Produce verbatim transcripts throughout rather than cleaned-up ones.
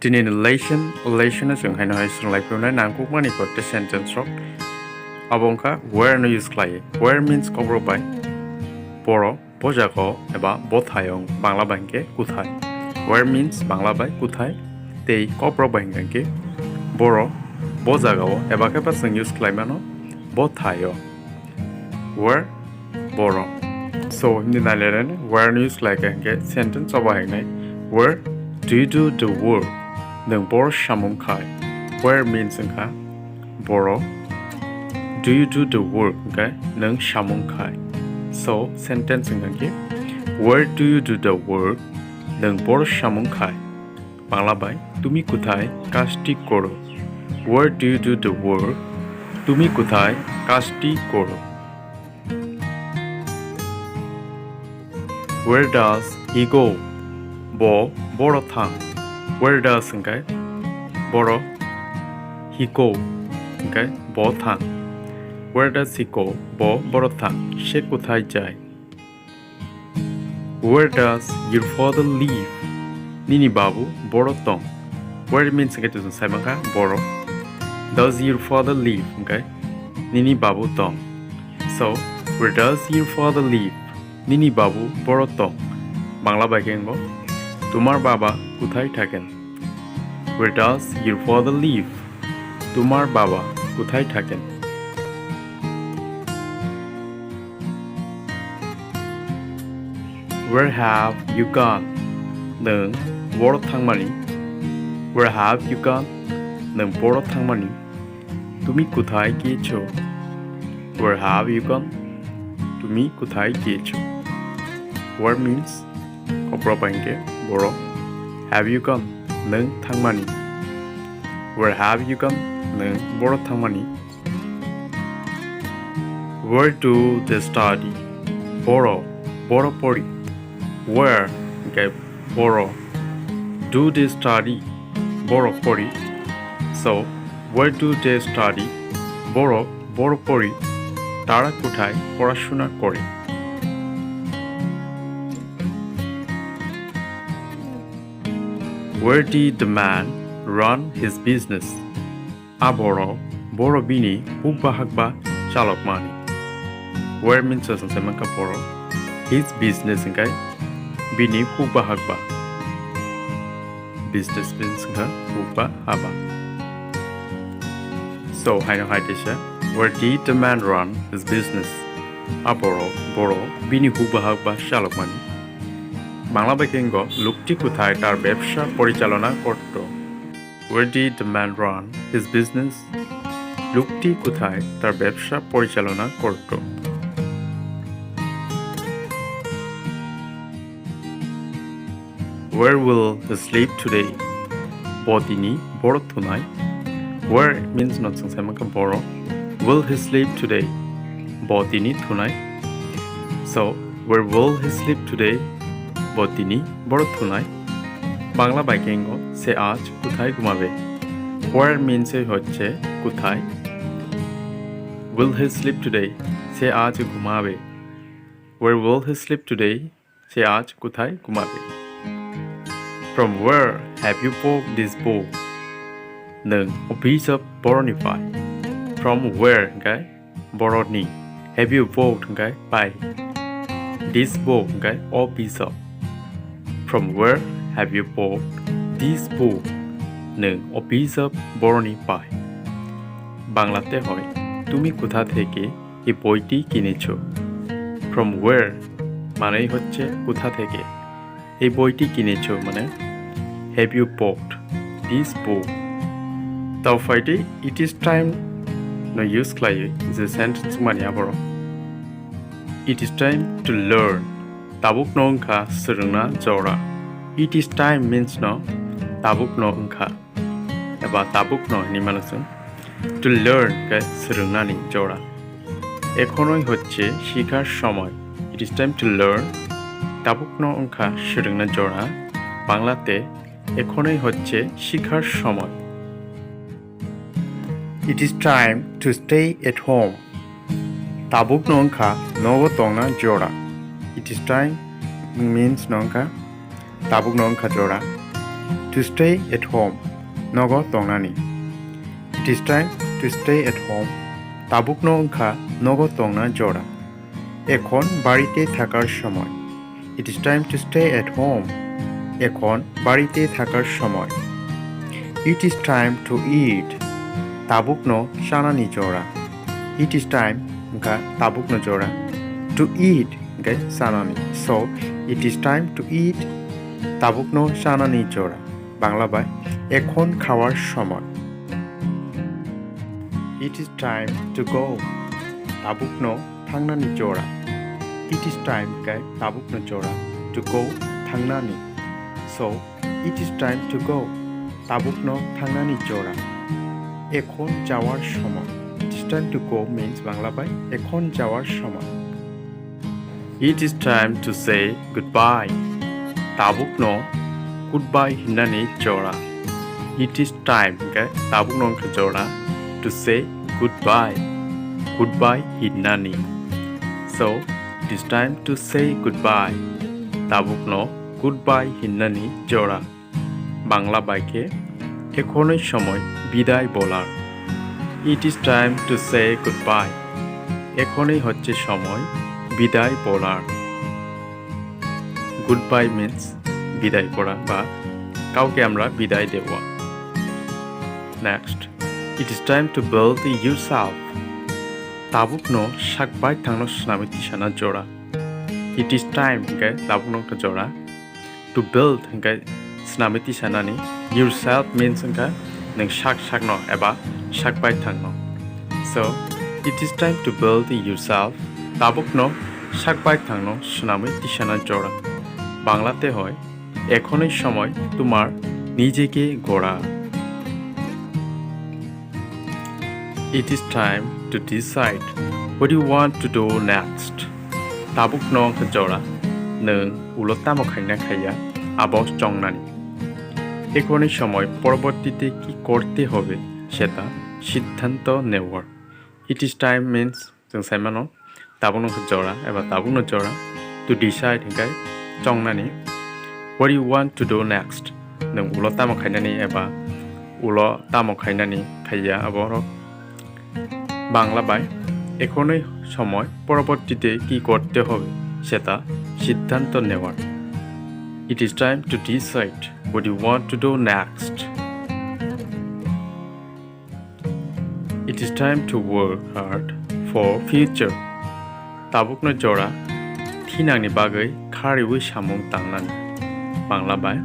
Tini ni lesson, lesson o chwng haino hai swrwnglai phiyoknai nangkukmani kok tei sentence rok. Abo wngkha where no use khlai. Where means kokrok bai boro bo jaga o eba bo thai o, Bangla bai hwnkhe kuthai. Where means Bangla bai kuthai tei kokrok bai hwnkhe boro bo jaga o eba khe ba chwng use khlai mano bo thai o. Where boro. So, hindi nai lerene, where no use khlai kha hwnkhe sentence obo hai nai, where do you do the work? Nwng boro samung khai. Where means wngkha boro. Do you do the work? Hwnkhe nwng samung khai. So, sentence wngkha khe, where do you do the work? Nwng boro samung khai. Bangla bai, তুমি কোথায় কাজটি করো? Where do you do the work? তুমি কোথায় কাজটি করো? Where does he go? Bo boro thang. Where does hwnkhe boro, he go hwnkhe bo thang. Where does he go? Bo boro thang. সে কোথায় যায়? Where does your father live? Nini babu boro tong. Where means hwnkhe tong sai mankha boro. Does your father live? Hwnkhe nini babu tong. So, where does your father live? Nini babu boro tong. Bangla bai khe wngo, তোমার বাবা কোথায় থাকেন? Where does your father live? তোমার বাবা কোথায় থাকেন? Where have you gone? Nwng boro thangmani? Where have you gone? Nwng boro thangmani? তুমি কোথায় গিয়েছো? Where have you gone? তুমি কোথায় গিয়েছো? Where means kokrok bai hwnkhe boro. Have you gone? Nwng thangmani. Where have you gone? Nwng boro thangmani. Where do they study? Boro, boro pori. Where hwnkhe boro. Do they study? Boro pori. So, where do they study? Boro, boro pori. তারা কোথায় পড়াশোনা করে? Where did the man run his business? A boro, boro bini hukba hakba chalokmani. Where means chwng sai mankha boro. His business hwnkhe bini hukba hakba. Business means wngkha hukba haba. So, haino hai teisa, where did the man run his business? A boro, boro bini hukba hakba chalokmani. Bangla bai khe wngo, লোকটি কোথায় তার ব্যবসা পরিচালনা করত? Where did the man run his business? লোকটি কোথায় তার ব্যবসা পরিচালনা করত? Where will he sleep today? Bo tini boro thunai. Where means no chwng sai mankha boro. Will he sleep today? Bo tini thunai. So, where will he sleep today? Bo tini boro thunai. Bangla bai khe wngo, সে আজ কোথায় ঘুমাবে? Where means এই হচ্ছে কোথায়। Will he sleep today? সে আজ ঘুমাবে। Where will he sleep today? সে আজ কোথায় ঘুমাবে? From where have you bought this book? Nwng o bisap boroni pai? From where hwnkhe boroni. Have you bought hwnkhe pai. This book hwnkhe o bisap. From where have you bought this book? Nwng o bisap boroni pai? Bangla te hoi, তুমি কোথা থেকে এই বইটি কিনেছো? From where মানে হচ্ছে কোথা থেকে। এই বইটি কিনেছো মানে have you bought this book? Tao phaidi it is time no use khlaiwi je sentence mani aboro. It is time to learn. Tabuk no wngkha swrwngna jora. It is time means no tabuk no wngkha. Eba tabuk no hinwi mano chwng. To learn khe swrwngnani jora. এখনই হচ্ছে শিখার সময়। It is time to learn. Tabuk no wngkha swrwngna jora. Bangla te এখনই হচ্ছে শিখার সময়। It is time to stay at home. Tabuk no wngkha nogo tongna jora. It is time means no wngkha tabuk no wngkha jora. To stay at home. Nogo tongnani. It is time to stay at home. Tabukno wngkha nogo tongna jora. Ekhon barite thakar somoi. It is time to stay at home. Ekhon barite thakar somoi. It is time to eat. Tabukno chanani jora. It is time wngkha tabukno jora. To eat hingkhe chanani. So, it is time to eat. Tabukno chanani jora. Bangla bai, ekhon khawar somoi. It is time to go. Tabukno thangnani jora. It is time hingkhe tabukno jora. To go, thangnani. So, it is time to go. Tabukno thangnani jora. Ekhon jawar somoi. It is time to go means Bangla bai ekhon jawar somoi. It is time to say goodbye. Tabukno goodbye hinnani jora. It is time hingkhe tabukno wngkha jora to say goodbye. Goodbye hinnani. So, it is time to say goodbye. Tabukno goodbye hinnani jora. Bangla bai khe, এখনই সময় বিদায় বলার। It is time to say goodbye. এখনই হচ্ছে সময় বিদায় বলার। Goodbye means বিদায় করা বা কাউকে আমরা বিদায় দেওয়া। Next, it is time to build yourself. Tabukno sak baithangno swnamwi tisana jora. It is time hingkhe tabukno wngkha jora. To build hingkhe swnamwi tisanani. Yourself means wngkha nwng sak sakno eba sak baithangno. So, it is time to build yourself. Tabukno sak baithangno swnamwi tisana jora. বাংলাতে হয়, এখনই সময় তোমার নিজেকে গড়া। It is time to decide what you want to do next. Tabukno wngkha jora, nwng ulo tamo khaina khaiya, abo chongnani. এখনই সময় পরবর্তীতে কি করতে হবে সেটা সিদ্ধান্ত নেওয়ার। It is time means chwng sai mano, tabukno wngkha jora eba tabukno jora. To decide hingkhe chongnani. What you want to do next? Nwng ulo tamo khainani eba ulo tamo khainani khaiya aborok. Bangla বাই, এখনই সময় পরবর্তীতে কি করতে হবে সেটা সিদ্ধান্ত নেওয়ার। It is time to decide what you want to do next. It is time to work hard for future. Tabukno jora thinangni bagwi khariwi samung tangnani. Bangla বাই,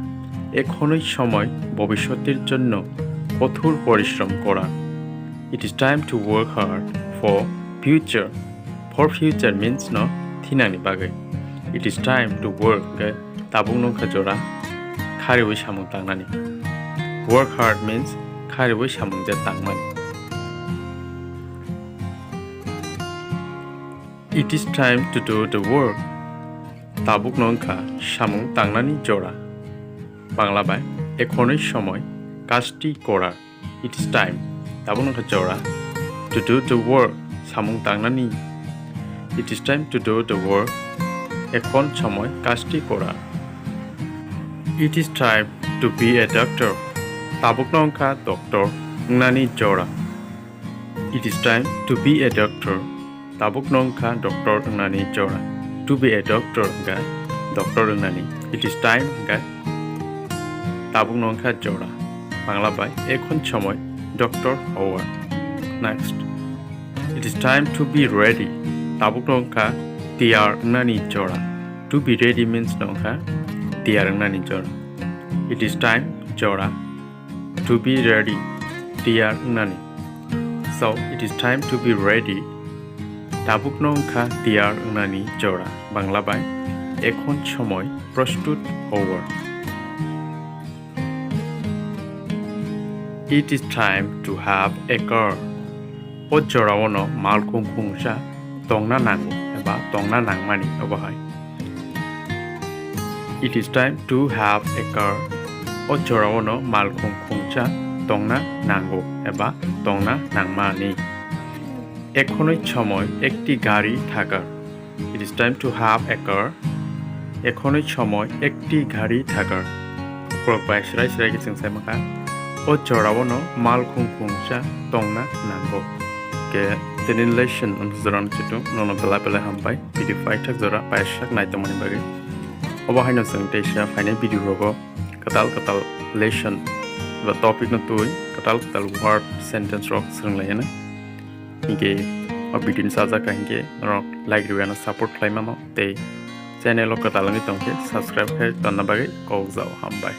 এখনই সময় ভবিষ্যতের জন্য কঠোর পরিশ্রম করার। It is time to work hard for future. For future means no thinangni bagwi. It is time to work hingkhe tabukno wngkha jora khariwi samung tangnani. Work hard means khariwi samung je tangmani. It is time to do the work. Tabukno wngkha samung tangnani jora. Bangla বাই, এখনই সময় কাজটি করার। It is time. Tabukno wngkha jora to do the work. Samung tangnani. It is time to do the work. এখনই সময় কাজটি করার। It is time to be a doctor. Tabukno wngkha doctor wngnani jora. It is time to be a doctor. Tabukno wngkha doctor wngnani jora. To be a doctor hingkha doctor wngnani. It is time hingkha tabukno wngkha jora. Bangla বাই, এখন সময় doctor হওয়ার। Next, it is time to be ready. Tabukno wngkha tiyar wngnani jora. To be ready means no wngkha tiyar wngnani jora. It is time jora to be ready, tiyar wngnani. So, it is time to be ready. Tabukno wngkha tiyar wngnani jora. Bangla বাই, এখন সময় প্রস্তুত হওয়ার। It is time to have a car. O jorao no malkhung khungsa tongna nango eba tongna nangmani obo hai. It is time to have a car. O jorao no malkhung khungsa tongna nango eba tongna nangmani. এখনই সময় একটি গাড়ি থাকার। It is time to have a car. এখনই সময় একটি গাড়ি থাকার। Borok bai srai srai khe chwng sai mankha. O jorao no mal khung khungsa tongna nango. Khe tini lesson um jorano chitung nono belai belai hambai. Video paithak jora paithak naitongmani bagwi. Obo haino chwng teisa phainai video rogo kwtal kwtal lesson ba topic no twi kwtal kwtal word sentence rok swrwng lai hino. Hinkhe o video ni sajak kha hinkhe norok like rwna support khlai mano tei channel o kwtal wngwi tongkhe subscribe khe tonna bagwi kok jao hambai.